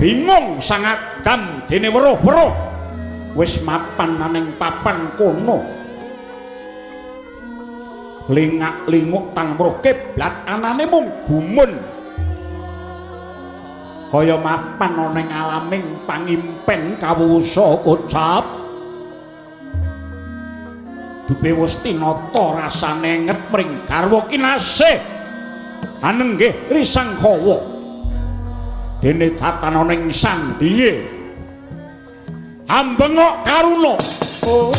bingung Sang Adam dene weruh-weruh wis mapan maning papan kono. Lingak-linguk tan weruh kiblat anane mung gumun. Kaya mapan ana ing alaming pangimpen kawusa kocap. Dupe wis tinata rasane nget mring garwa kinasih. Anenggih Risang Hawa. Dene datan ana ing sandinge. Ambengok karuna. Oh.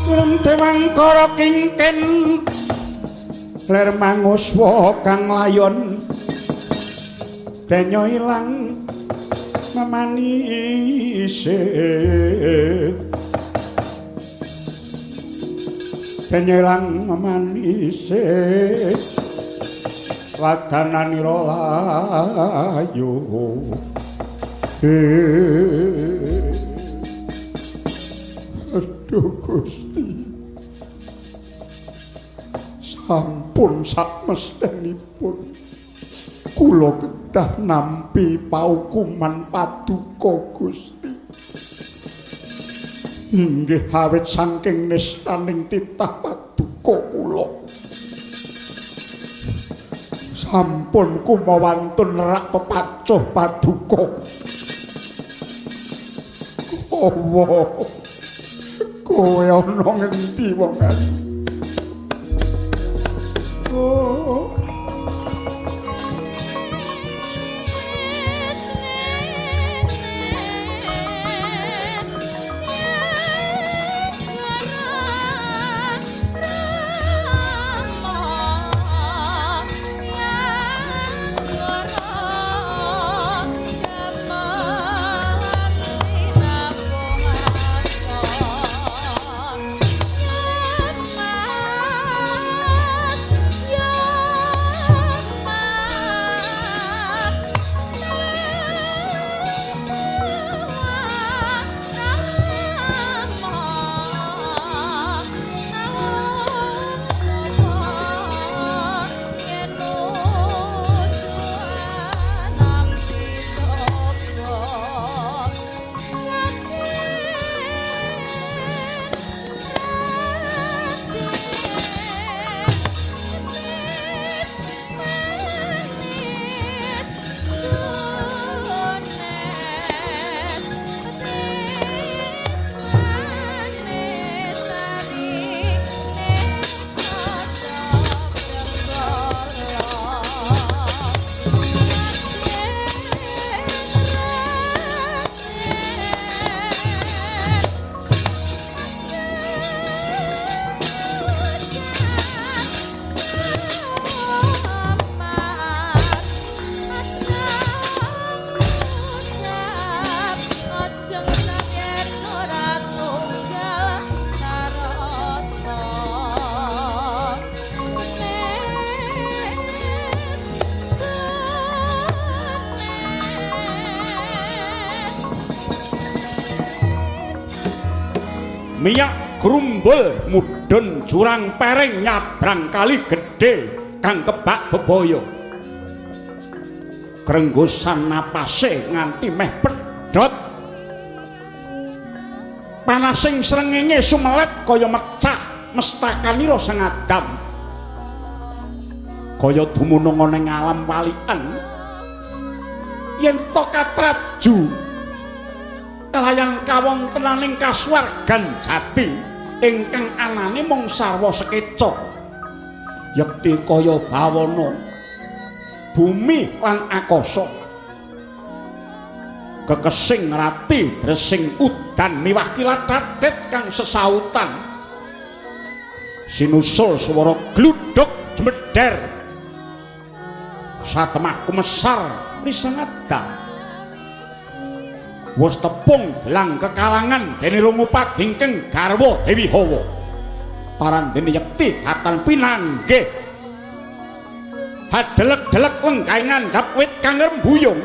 Kurem dewangkara kingken ler manguswa kang layon denya ilang memanise denya ilang memanise wadananira layu. Aduh Gusti, sampun sakmestenipun kula kedah nampi paukuman paduka Gusti. Inggih awit saking nestaning titah paduka kula. Sampun kumawantun nerak pepacuh paduka. Allah, kowe ana ngendi wong ayu? Oh. Miyak grumbul mudhun jurang pereng nyabrang kali gedhe kang kebak bebaya. Krenggosan napase nganti meh pedhot. Panasing srengenge sumelet kaya mecah mestakanira Sang Adam. Kaya dumunung ana ing alam walian. Yen to katraju kelayan kawontenaning kasuwargan jati ingkang anane mung sarwa sekeca. Yekti kaya bawana bumi lan akasa. Kekesing rati dresing udan miwah kilat thathit kang sesautan. Sinusul swara gludhuk jemeder. Satemah kumesar Risang Adam. Wis tepung belang kekalangan dene rungu padingkeng garwa Dewi Hawa. Parandene yekti datan pinanggih. Hadelek-delek lenggahe ngandhap wit kang rembuyung.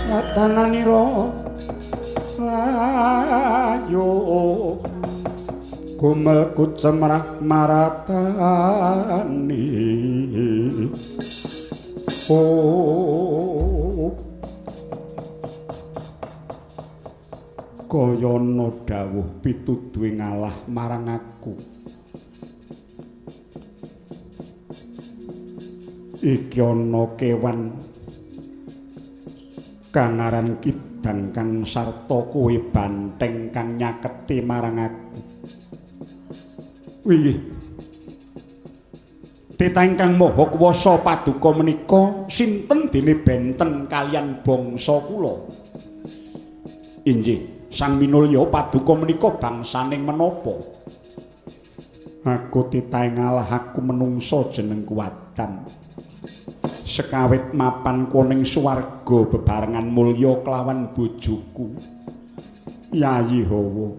Tananira layo gumel kucemrah maratani. Oh kaya ana dawuh pituduh ngalah marang aku. Iki ana kewan kang aran kidang kang sarta kowe banteng kang nyaketi marang aku. Wih. Titah ingkang Maha Kuwasa paduka menika sinten dene benten kaliyan bangsa kula? Inggih, Sang Minulya paduka menika bangsaning menapa? Aku titah ngalah aku menungsa jenengku Adam. Sekawit mapan kuning swarga bebarengan mulya kelawan bojoku Yayi Hawa.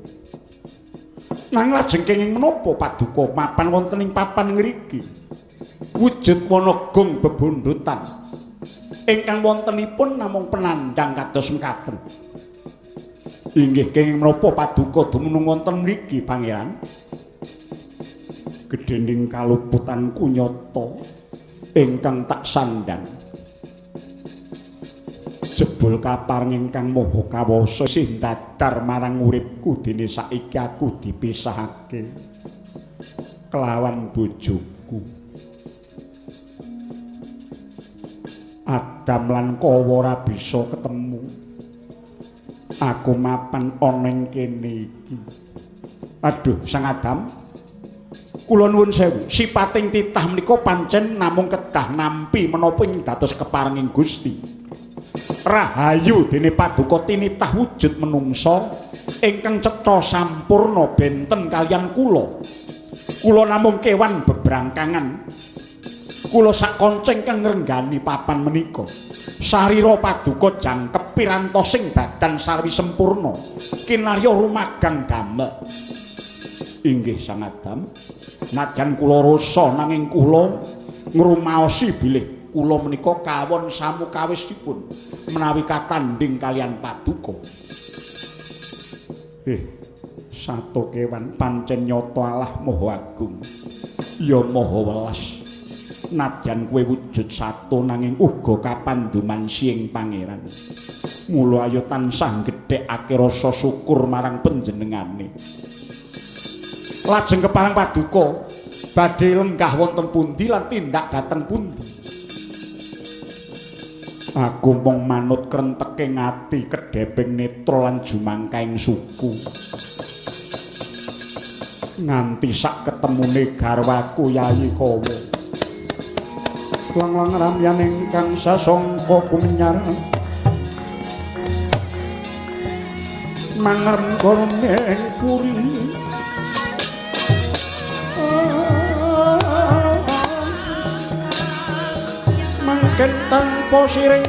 Nang lajeng kenging menapa paduka mapan wonten ing papan ngriki? Wujud wana gong bebundutan ingkang wontenipun namung penandang kados mekaten. Inggih kenging menapa paduka dumunung wonten mriki pangeran? Gedhening kaluputanku nyata ingkang tak sandang. Jebul kapareng ingkang Maha Kawasa sih ndadar marang uripku dene saiki aku dipisahake kelawan bojoku. Adam lan Kawa ora bisa ketemu. Aku mapan ana ing kene iki. Aduh, Sang Adam. Kula nuwun sewu, sipating titah menika pancen namung kedah nampi menapa ing dados keparenging Gusti. Rahayu dene paduka tinitah wujud menungsa ingkang cetha sampurna benten kaliyan kula. Kula namung kewan bebrangkangan. Kula sak kanca ingkang ngrenggani papan menika. Sarira paduka jangkep pirantosing badan sarwi sempurna. Kinarya rumagang damel. Inggih Sang Adam. Najan kula rasa nanging kula ngrumaosi bilih kula menika kawon samukawisipun menawi katandhing kaliyan paduka. Sato kewan pancen nyata Allah Maha Agung. Ya Maha Welas. Najan kowe wujud sato nanging uga kapanduman siing pangeran. Mula ayo tansah gedhekake rasa syukur marang panjenengane. Lajeng kepareng paduka badhe lenggah wonten pundi lan tindak dhateng pundi? Aku mung manut krenteke ati kedheping netra lan jumangkaing suku. Nganti sak ketemune garwaku Yayi Kawa. Lang-lang ramyan ingkang sasangka kumenyar. Mangrem ing puri. Mangken tanpa siring.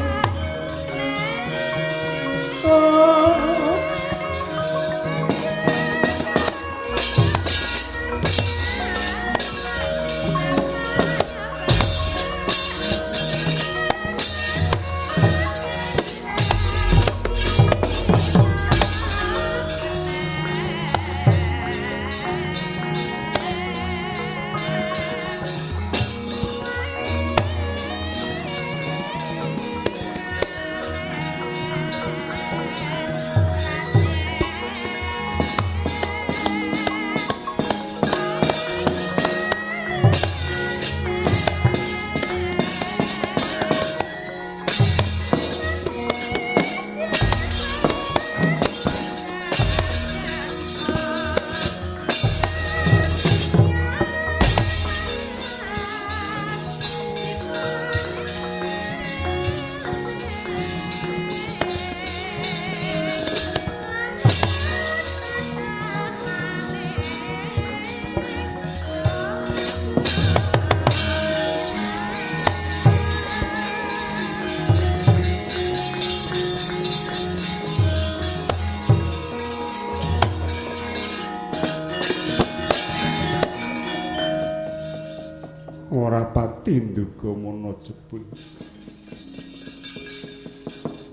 Ora pati nduga mono jebul.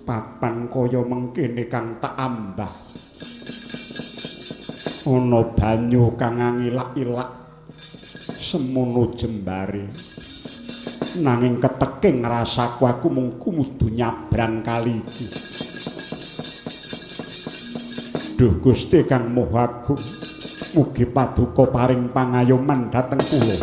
Papan kaya mengkene kang tak ambah. Ana banyu kang ngilak-ilak semono jembare. Nanging keteking rasaku aku mung kudu nyabrang kali iki. Duh Gusti Kang Maha Agung, mugi paduka paring pangayoman dhateng kula.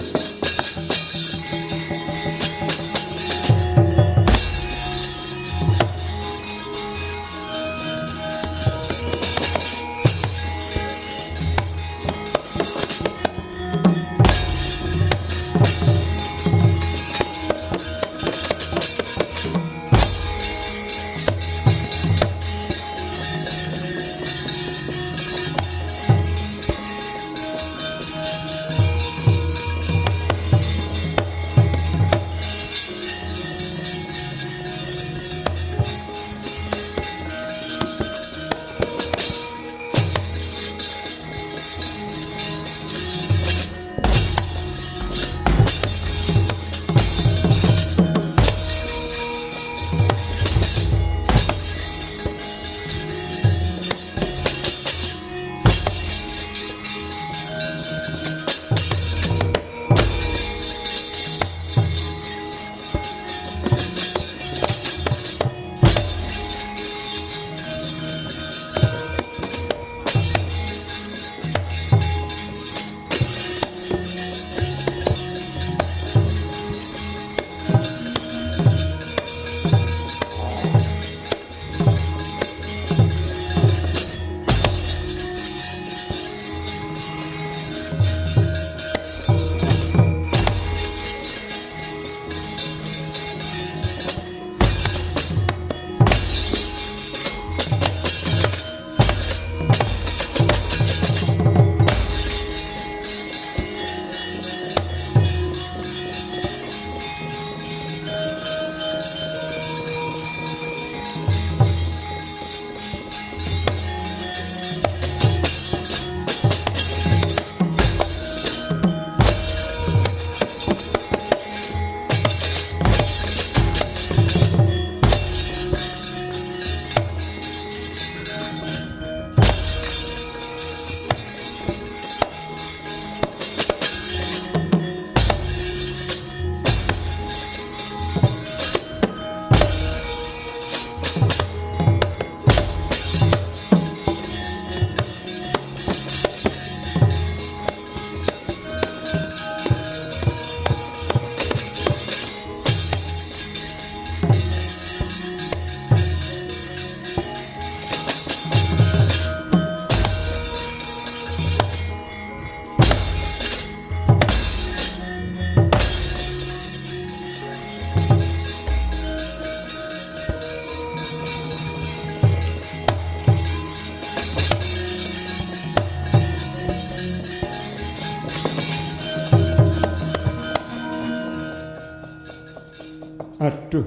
Aduh.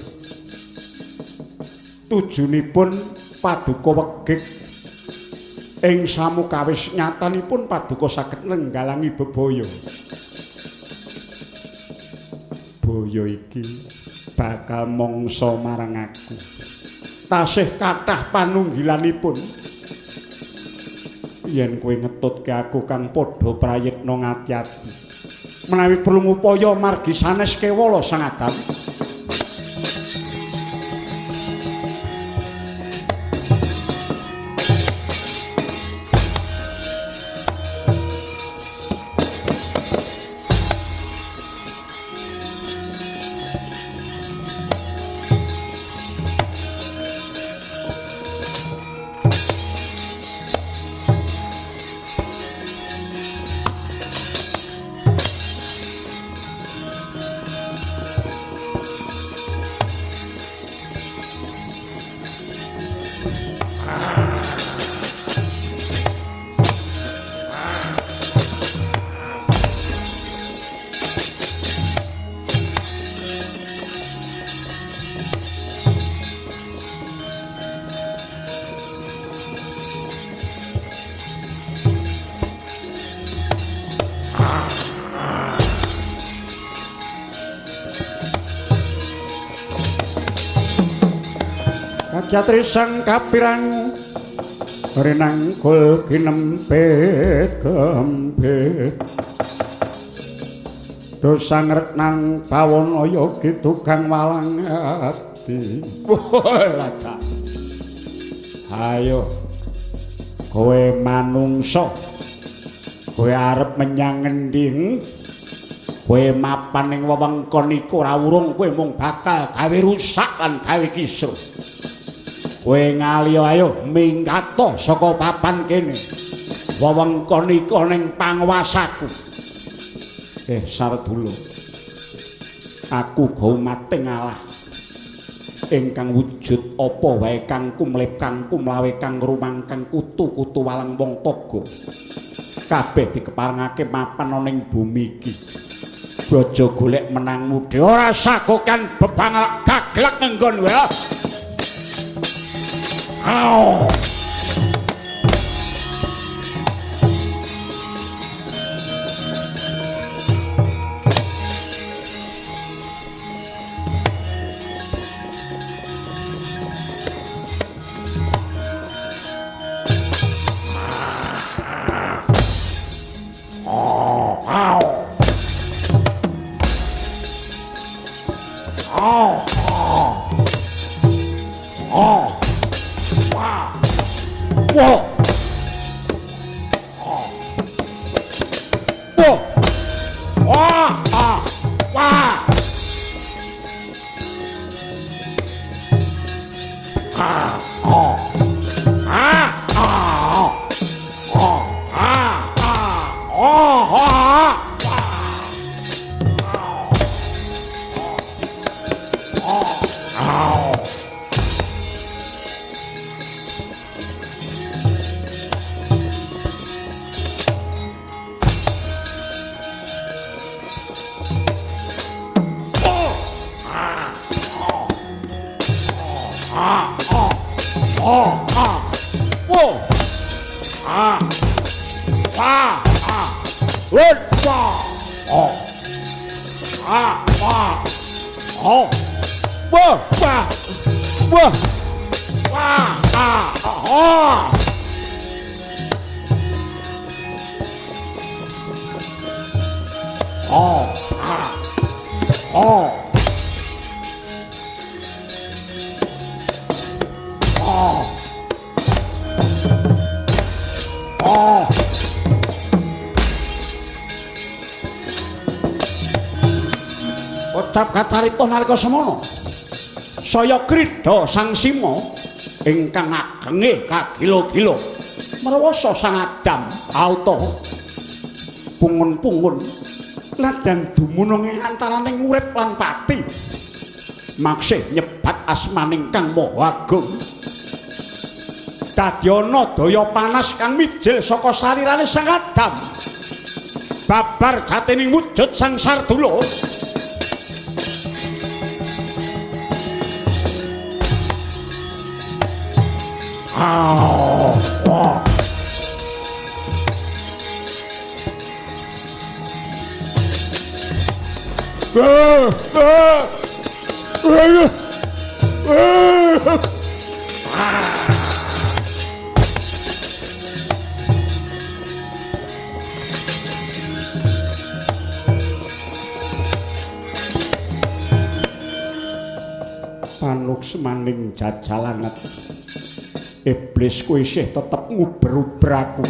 Tujunipun paduka wegik ing samukawis nyatanipun paduka saged nenggalangi bebaya. Baya iki bakal mangsa marang aku. Tasih kathah panunggilanipun. Yen kowe ngetutke aku kang padha prayitna ngati-ati. Menawi perlu ngupaya margi sanes kewala Sang Adam. Kajatri sang kapirang rinangkul kinempit gempit dosa ngretnang bawana yogi tukang walang ati. Wah, ayo kowe manungsa, kowe arep menyang ngendi? Kowe mapan ing wewengkon iku ora urung, kowe mung bakal gawe rusak lan gawe kisruh. Kowe ngaliya ayo minggato saka papan kene. Wewengkon iku ning panguwasaku. Sardula, aku gaumating Allah ingkang wujud apa wae kang kumlip kang kumlawe kang rumangkang kutu-kutu walang wong toga. Kabeh dikeparengake mapan ana ing bumi iki. Aja golek menangmu dhewe, ora sakokan bebangalak gaglek nggon kowe. Au. Kocap kacarita nalika semana saya krida Sang Sima ingkang agenge kagila-gila mrewasa Sang Adam auta pungun-pungun ladang dumunung ing antaraning urip lan pati maksih nyebat asmaning Kang Maha Agung. Dadi ana daya panas kang mijil saka salirane Sang Adam babar jatining wujud Sang Sardula. Panuksmaning jajalanget iblis ku isih tetep nguber-uber aku.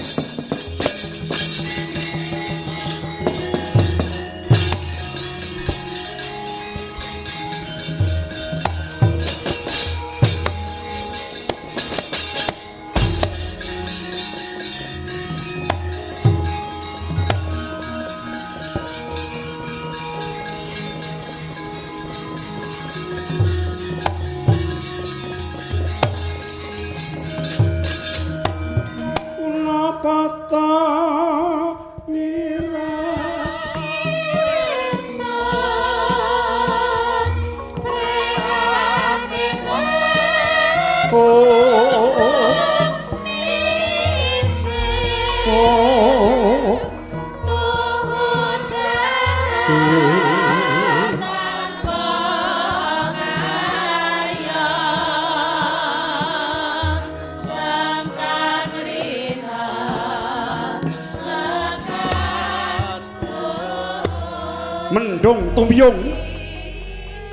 mendung tumiyung,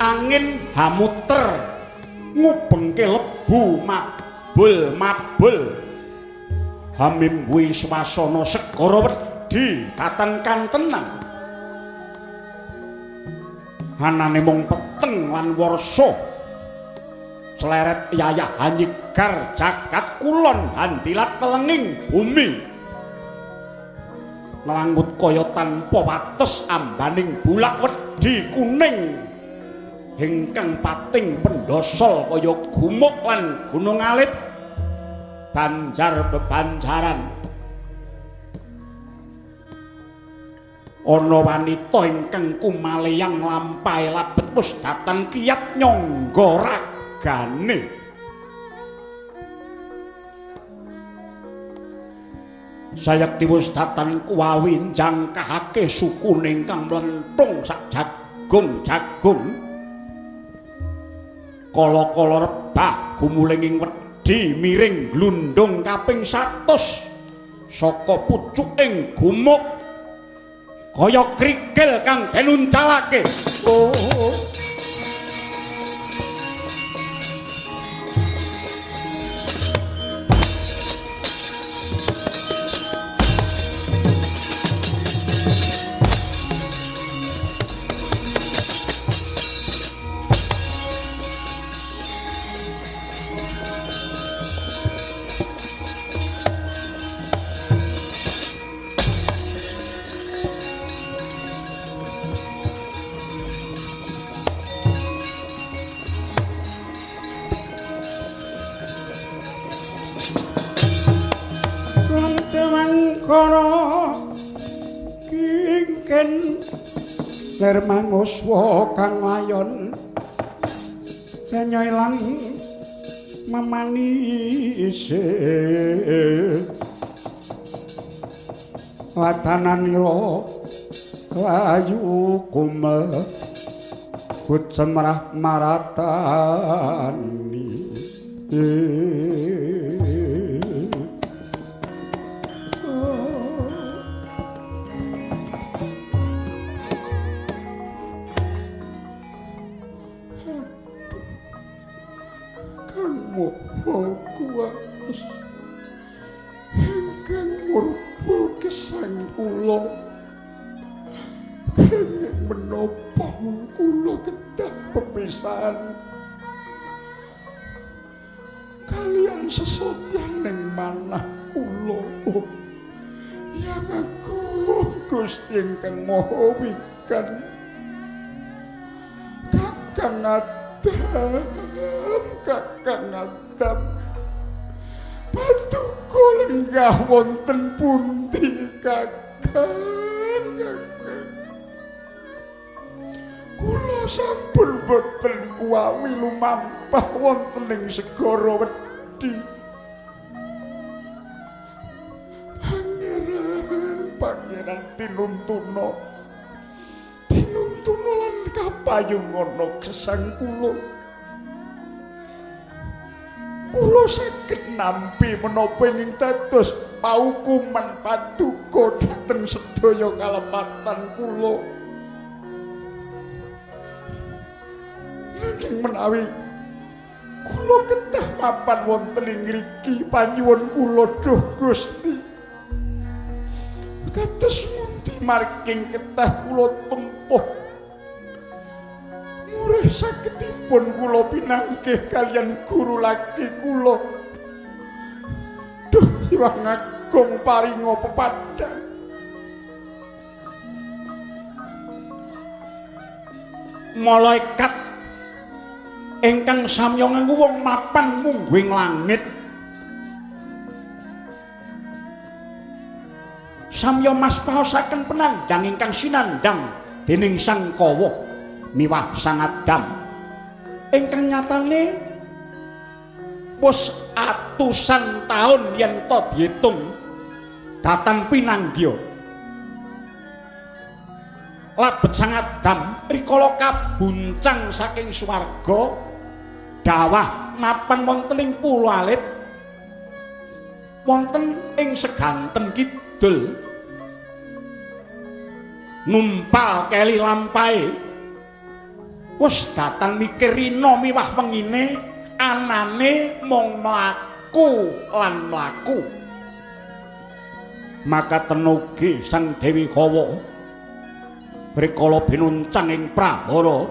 angin hamuter ngubengke lebu mabul mabul. Hamim kuwi swasana segara wedi katan kantenan. Anane mung peteng lan warsa. Cleret yayah hanyigar jagat kulon handilat telenging bumi. Ngelangut kaya tanpa wates ambaning bulak wedi kuning ingkang pating pendosol kaya gumuk lan gunung alit banjar bebanjaran. Ana wanita ingkang kumaleyang lampahe labet pusdatan kiyat nyangga ragane. Sayekti wusdatan kuwawi njangkahake sukune ingkang mlenthung sak jagung-jagung. Kala-kala rebah gumulinging wedi miring glundung kaping 100 saka pucuking gumuk kaya krikil kang den uncalake. Oh. Nirmanguswa kang layon kenya ilang memanise watananira layu kumel kucemrah maratani. Ingkang murba gesang kula kenging menapa kula kedah pepisahan kalian sesotyaning manah kula. Yang aku Gusti ingkang Maha Wikan, Kakang Adam, Kakang Adam, paduka lenggah wonten pundi Kakang? Kakang, kula sampun boten kuwawi lumampah wonten ing segara wedi. Pangeran, pangeran tinuntuna, tinuntuna lan kapayungono gesang kula. Kula saged nampi menapa ing dados paukuman paduka dhateng sedaya kalepatan kula. Nanging menawi kula kedah mapan wonten ing ngriki panyuwun kula duh Gusti. Kados mundi marking kedah kula tempuh murih sagedipun kula pinanggih kaliyan guru laki kula. Duh Hyang Agung paringa pepadang. Malaikat ingkang samya nganggo wong mapan mungguing langit samya maspaosaken penandhang ingkang sinandhang dening Sang Kawa miwah Sang Adam ingkang nyatane wis atusan taun yen to diitung datan pinanggya. Labet Sang Adam rikala kabuncang saking swarga dawah mapan wonten ing pulo alit wonten ing seganten kidul. Numpal keli lampahe. Wis datan mikir rina miwah wengine anane mung mlaku lan mlaku. Maka tenugi Sang Dewi Hawa rikala binuncang ing prahara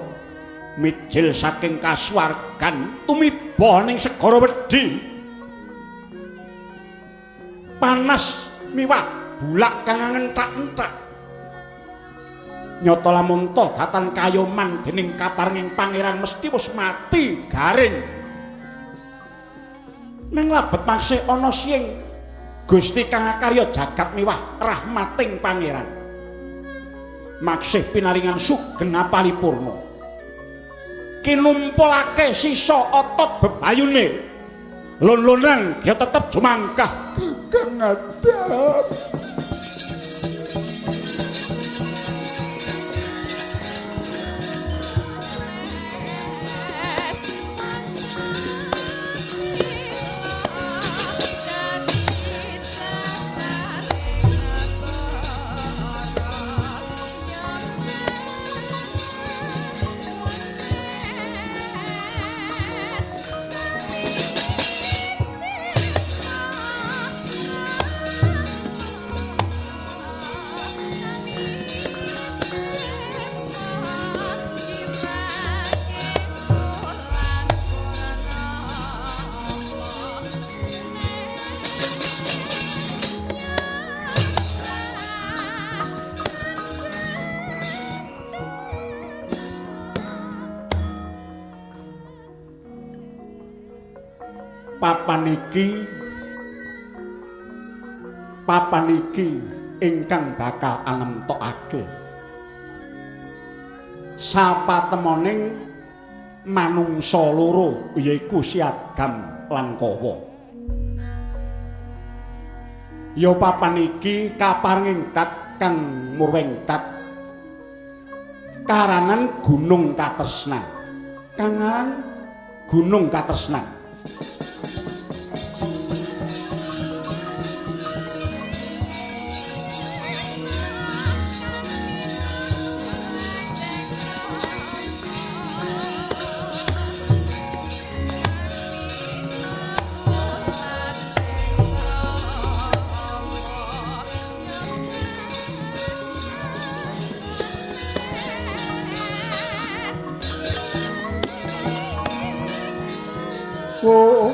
mijil saking kasuwargan tumiba ning segara wedhi. Panas miwah bulak kang ngenthak-enthak. Nyata lamun ta datan kayoman dening kaparenging pangeran mesti wis mati garing. Ning labet maksih ana sing Gusti kang akarya jagat miwah rahmating pangeran. Maksih pinaringan sugeng apalipurna. Kinumpulake sisa otot bebayune. Lon-lonan ya tetep jumangkah. Kang Adam. Papan iki ingkang bakal anemtokake sapatemoning manungsa loro yaiku Si Adam lan Kawa. Ya papan iki kaparenging tat kang murwing tat karanan Gunung Katresnan. Kang aran Gunung Katresnan. Oh,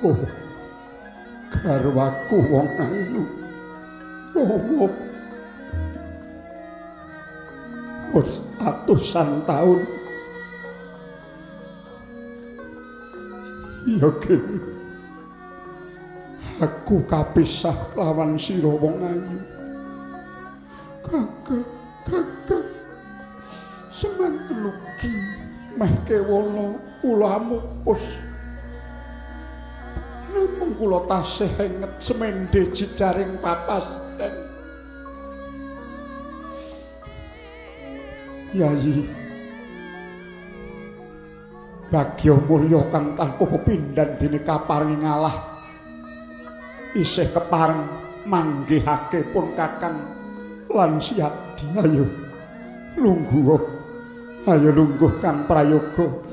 Oh, garwaku wong ayu. Oh, wis atusan taun. Ya kene. Aku kapisah lawan sira wong ayu. Kakang, kakang semanten ugi meh kewala kula amupus. Namung kula tasih enget semende jejaring papasten. Yayi, bagya mulya kang tanpa pepindhan dene kaparingi ngalah isih kepareng manggihake pun kakang lan Siadi. Ayo lungguh, ayo lungguh Kang Prayoga.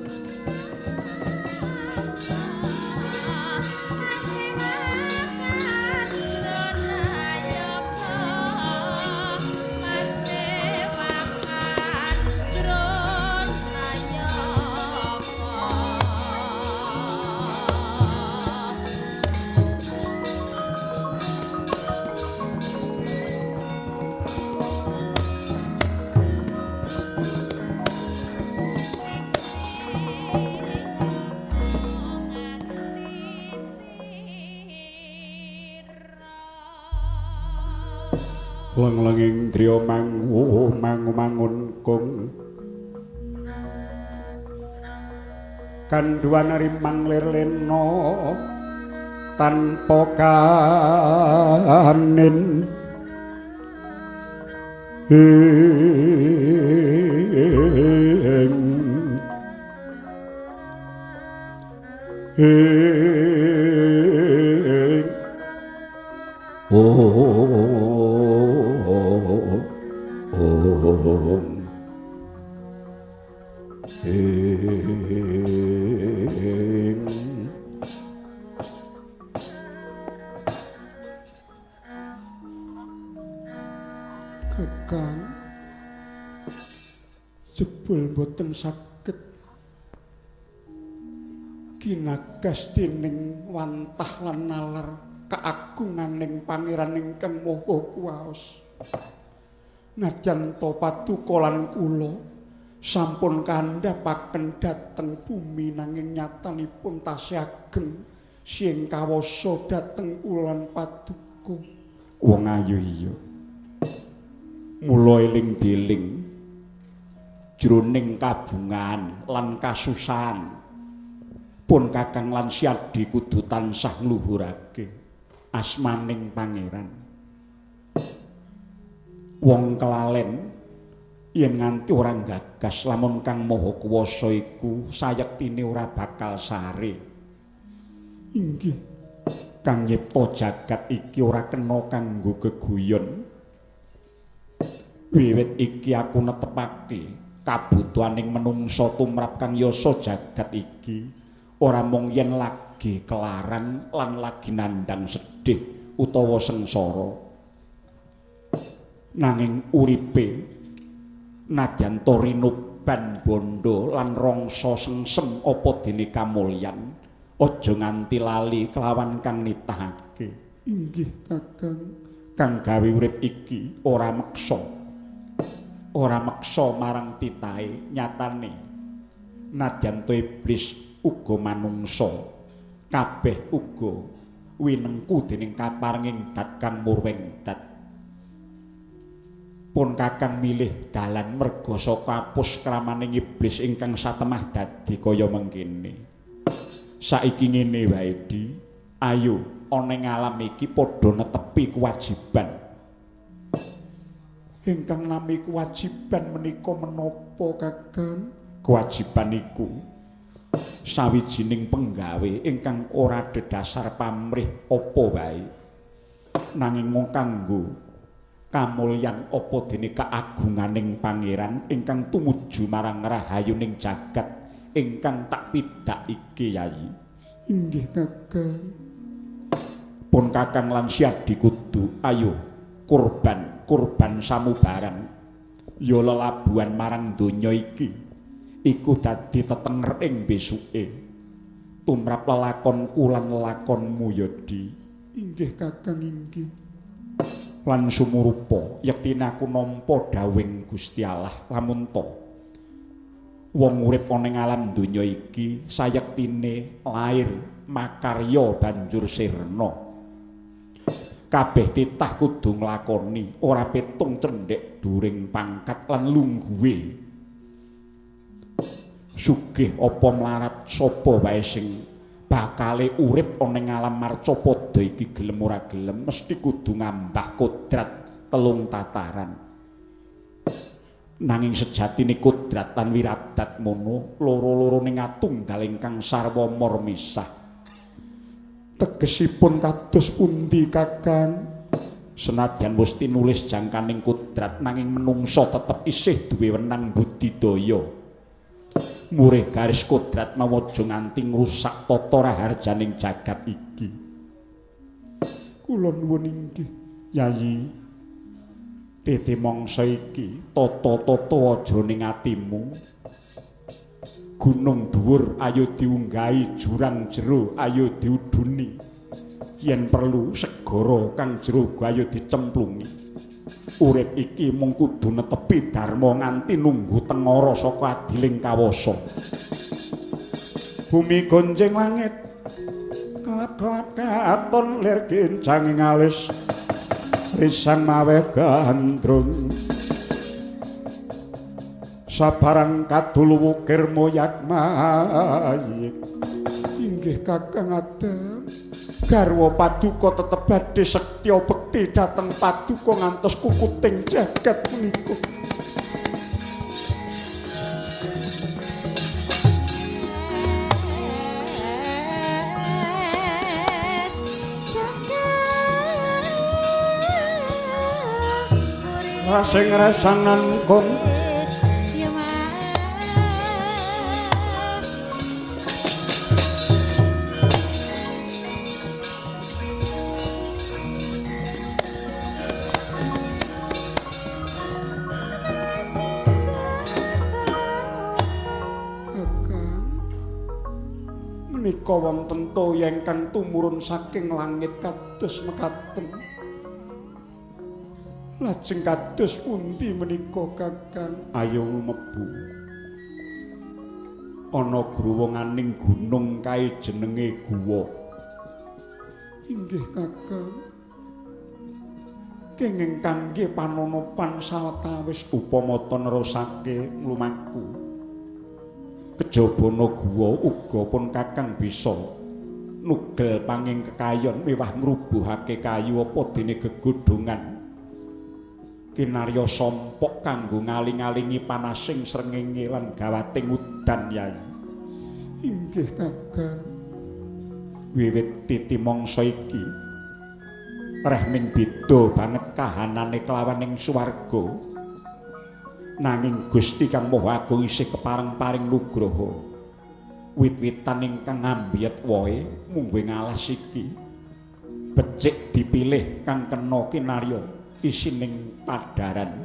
Lenglenging driya mangu mangu mangun kung kandhuwan rimang lir lena tanpa kanin ing ing oh ing Kakang jebul boten saged kinagas dening wantah lan nalar keagunganing pangeran ingkang maha kuwaos. Najan to paduka lan kula sampun kandhapaken dhateng bumi nanging nyatanipun tasih ageng sing kawasa dhateng kula lan paduka. Wong ayu iya. Mula eling deling jroning kabungan lan kasusahan pun kakang lan Siadi kudu tansah ngluhurake asmaning pangeran. Wong kelalen yen nganti ora gagas lamun Kang Maha Kuwasa iku sayektine ora bakal sare. Inggih. Kang nyipta jagat iki ora kena kanggo geguyon. Wiwit iki aku netepake kabutuhaning menungsa tumrap kang yasa jagat iki ora mung yen lagi kelaran lan lagi nandhang sedih utawa sengsara. Nanging uripe najan to rinuban bondo lan rangsa sengsem apa dene kamulyan aja nganti lali kelawan kang nitahake. Inggih Kakang. Kang gawe urip iki ora meksa. Ora meksa marang titahe nyatane najan to iblis uga manungsa kabeh uga winengku dening kaparenging dat kang murwing dat. Pun kakang milih dalan merga saka apus kramaning iblis ingkang satemah dadi kaya mengkene. Saiki ngene wae Di, ayo ana ing alam iki padha netepi kewajiban. Ingkang nami kewajiban menika menapa Kakang? Kewajiban iku sawijining penggawe ingkang ora dedasar pamrih apa wae, nanging mung kanggo kamulyan apa dene keagunganing pangeran ingkang tumuju marang rahayuning jagat ingkang tak pidak iki Yayi. Inggih Kakang. Pun kakang lan Siadi kudu ayo kurban kurban samubarang ya lelabuhan marang donya iki iku dadi tetenger ing besuke tumrap lelakonku lan lelakonmu ya Di. Inggih Kakang inggih. Lan sumurupa yektine aku nampa dawuhing Gusti Allah lamun to wong urip ana ing alam donya iki sayektine lair makarya banjur sirna. Kabeh titah kudu nglakoni, ora petung cendhek during pangkat lan lungguhe. Sugih apa mlarat sapa wae sing bakale urip ana ing alam marcapada iki gelem ora gelem mesti kudu ngambah kodrat telung tataran. Nanging sejatine kodrat lan wiradat mono loro-lorone ngatunggal ingkang sarwa mormisah. Tegesipun kados pundi Kakang? Senajan wis tinulis jangkaning kodrat nanging menungsa tetep isih duwe wenang budidaya. Murih garis kodrat mau aja nganti ngrusak tata raharjaning jagat iki. Kula nuwun inggih, Yayi. Titi mangsa iki tata-tata jroning atimu. Gunung dhuwur ayo diunggahi, jurang jero ayo diuduni. Yen perlu segara kang jero ayo dicemplungi. Urip iki mung kudu netepi dharma nganti nunggu tengara saka adiling kawasa. Bumi gonjing langit, kelap-kelap katon lir kincang ing alis, risang maweh gandrung. Sabarang kadul wukir moyak mayik. Inggih Kakang Adam. Garwa paduka tetep badhe sektya bekti dhateng paduka ngantos kukuting jagat punika. Rasing resangan kong menika wonten toya ingkang tumurun saking langit kados mekaten. Lajeng kados pundi menika Kakang? Ayo lumebu. Ana gruwunganing gunung kae jenenge guwa. Inggih Kakang. Kenging kangge panonopan sawetawis upama ta nerusake nglumaku. Kejabana guwa uga pun Kakang bisa nugel panging kekayon miwah ngrubuhake kayu apa dene gegodhongan. Kinarya sompok kanggo ngaling-alingi panasing srengenge lan gawating udan, Yai. Inggih Kakang. Wiwit titi mangsa iki reh ning beda banget kahanane kelawan ing swarga. Nanging Gusti Kang Maha Agung isih kepareng paring nugraha. Wit-witan ingkang ngambiyet wohe mungguh ngalas iki becik dipilih kang kena kinarya isining padaran.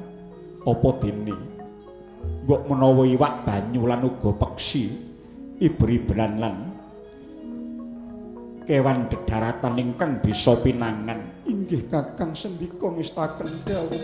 Apa dene mbok menawa iwak banyu lan uga peksi iber-iberan lan kewan dedaratan ingkang bisa pinangan. Inggih Kakang, sendika ngestaken dawuh.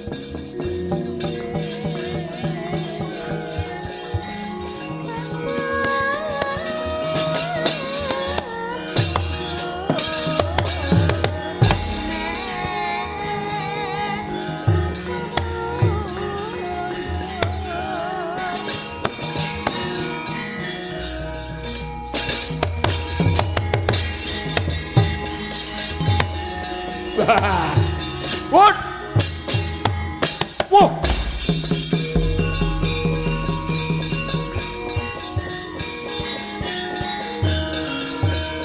What? Whoa!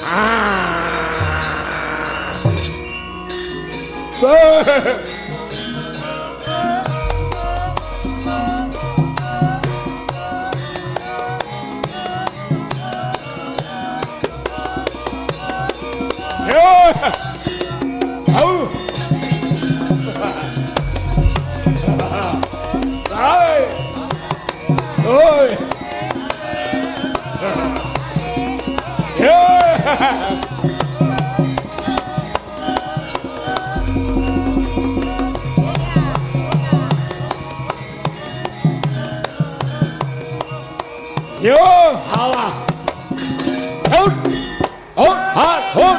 Ah! Yo, halah. Hut. Hut, hat, hut.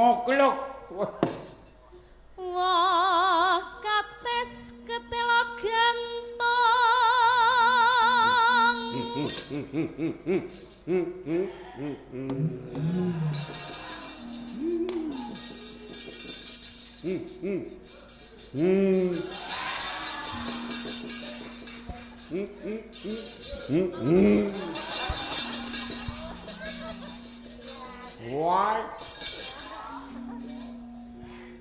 Ngoklok. Wah, kates ketela gantong. Wah.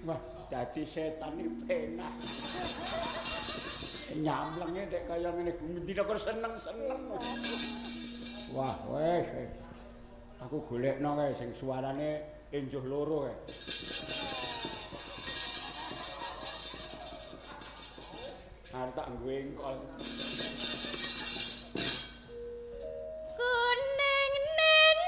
Wah, dadi setan iki penak. Nyamlenge nek kaya ngene dina kok seneng-seneng. Wah, wis. Aku golekno kae sing suarane enjuh loro kae. Arep tak nggo engkol. Kuning nenis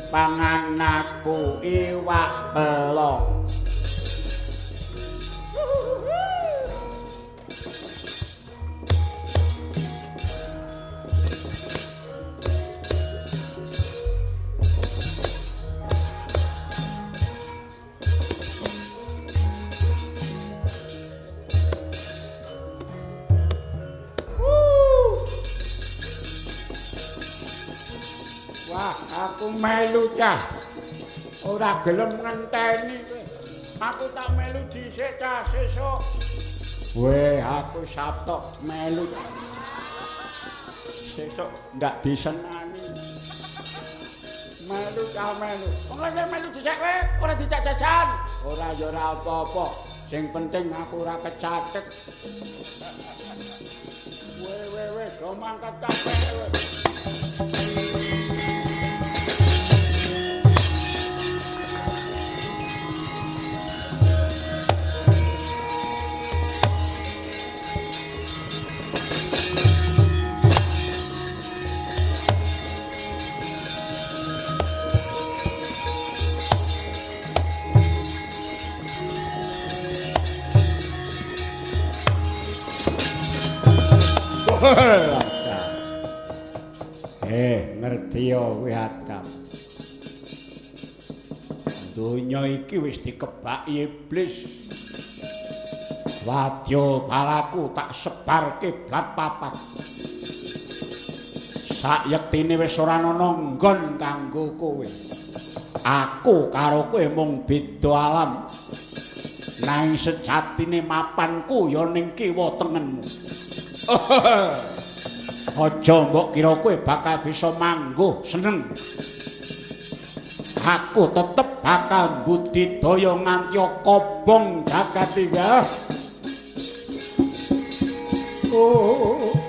pangananku iwak pelok. Wah, aku melu cah. Ora gelem ngenteni kowe. Aku tak melu dhisik cah sesuk. Weh, aku Sabtu melu. Sesuk ndak disenani. Melu cah melu. Wong melu dhisik kowe, ora dijak jajan. Ora ya ora apa-apa. Sing penting aku ora kecatet. Weh weh weh, do mangkat kabeh kowe. Ngerti ya kowe Adam. Donya iki wis dikebaki iblis. Wadya balaku tak sebar kiblat papat. Sayektine wis ora ana nggon kanggo kowe. Aku karo kowe mung beda alam. Nanging sejatine mapanku ya ning kiwa tengenmu. Aja mbok kira kowe bakal bisa mangguh seneng. Aku tetep bakal mbudidaya nganti kobong jagat iki. Oh.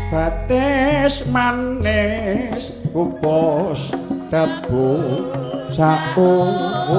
Batis manis upos tebu saupama.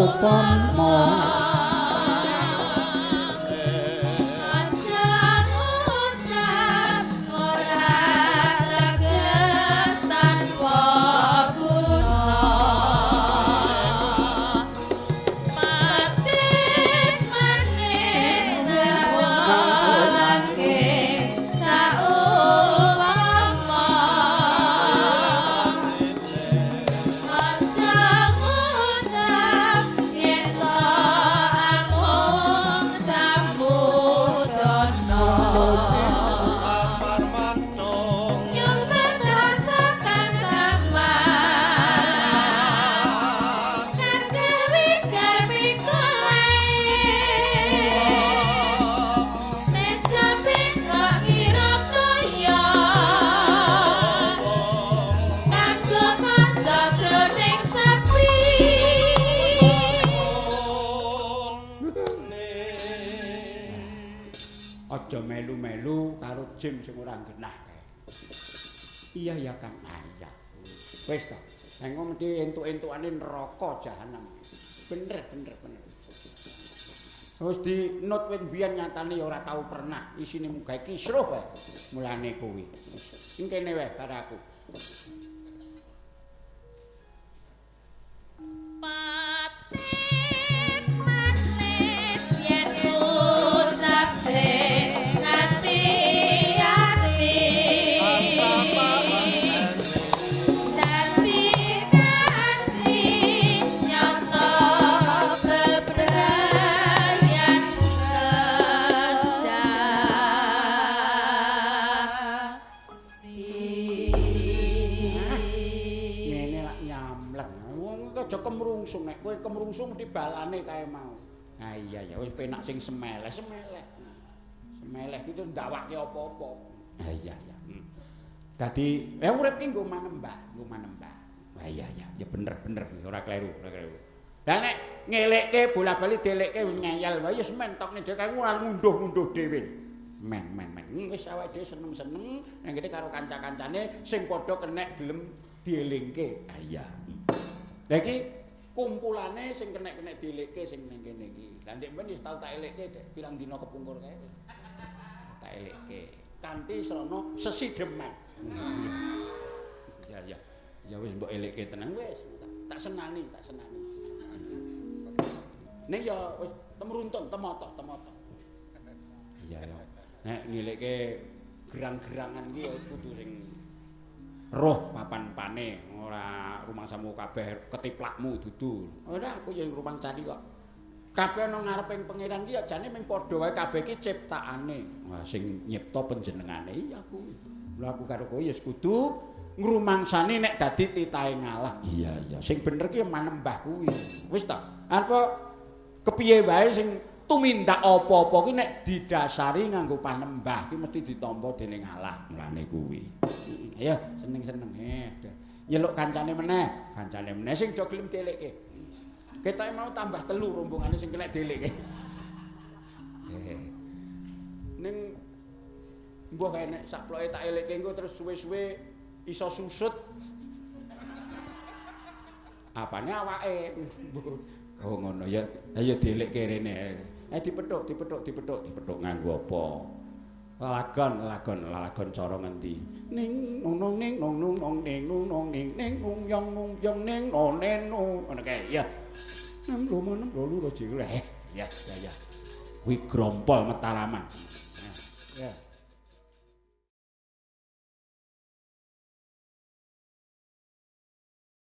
Aja melu-melu karo jim sing ora genah kae. Iya ya Kang. Ah iya. Wis to. Engko mesti entuk-entukane neraka jahanam. Bener bener bener. Wis dinut wis biyen nyatane ya ora tau pernah isine mung gawe kisruh wae. Mulane kuwi. Ing kene wae karo aku. Patis manis yen ucap sing ati-ati dadi kanthi nyata bebrayan sejati. Ngene lak nyamleng. Wong iki aja kemrungsung, nek kowe kemrungsung mesti balane kae mau. Ha iya ya wis penak sing semeleh, semeleh. Semeleh ki ndawake apa-apa. Ha iya ya. Dadi urip ki nggo manembah, nggo manembah. Ha iya ya, ya bener-bener ora kleru, ora kleru. Lah nek ngelekke bola-bali dielekke ngeyel wae ya sementokne dhewe kae ora ngunduh-ngunduh dhewe. Men men men wis awake dhewe seneng-seneng nang kene karo kanca-kancane sing padha kenek gelem dielingke. Ha iya. Lah iki kumpulane sing kenek-kenek dielekke sing ning kene iki. Lah ndek men wis tau tak elekke dek pirang dina kepungkur kae wis. Tak elekke kanthi srana sesideman. Ya ya. Ya wis mbok elekke tenang wis. Tak senani, tak senani. Ning ya wis temruntun, temoto, temoto. Iya ya. Nek ngelekke gerang-gerangan ki ya kudu sing Roh papan-pane ora rumangsamu kabeh ketiplakmu dudu. Ora aku ya rumangsani kok. Kabeh ana ngareping pangeran ki ya jane mung padha wae kabeh ki ciptaane. Wah sing nyipta panjenengane iya aku. Lha aku karo kowe ya kudu ngrumangsani nek dadi titahe ngalah. Iya iya, sing bener ki manembah kuwi. Wis ta. Arep kepiye wae sing tumindak apa-apa ki nek didasari nganggo panembah ki mesti ditampa dening Allah. Mulane kuwi. Ayo seneng-seneng. Nyeluk kancane meneh, kancane meneh sing do gelem dielekke. Ketoke mau tambah telu rombongane sing kena dielekke. Ning mbuh kae nek sakploke tak elekke engko terus suwe-suwe iso susut. Apane awake? Oh ngono ya. Ayo dielekke rene. Dipethuk, dipethuk, dipethuk, dipethuk nganggo apa? Lelagon, lelagon, lelagon cara ngendi? Ning nung nung ning nung nung nung ning nung nung ning ning nung yong nung yong ning none nu. Ngono kae. Ya. 6 5 6 8 7. Ya, ya, ya. Kuwi grompol Mataraman. Ya.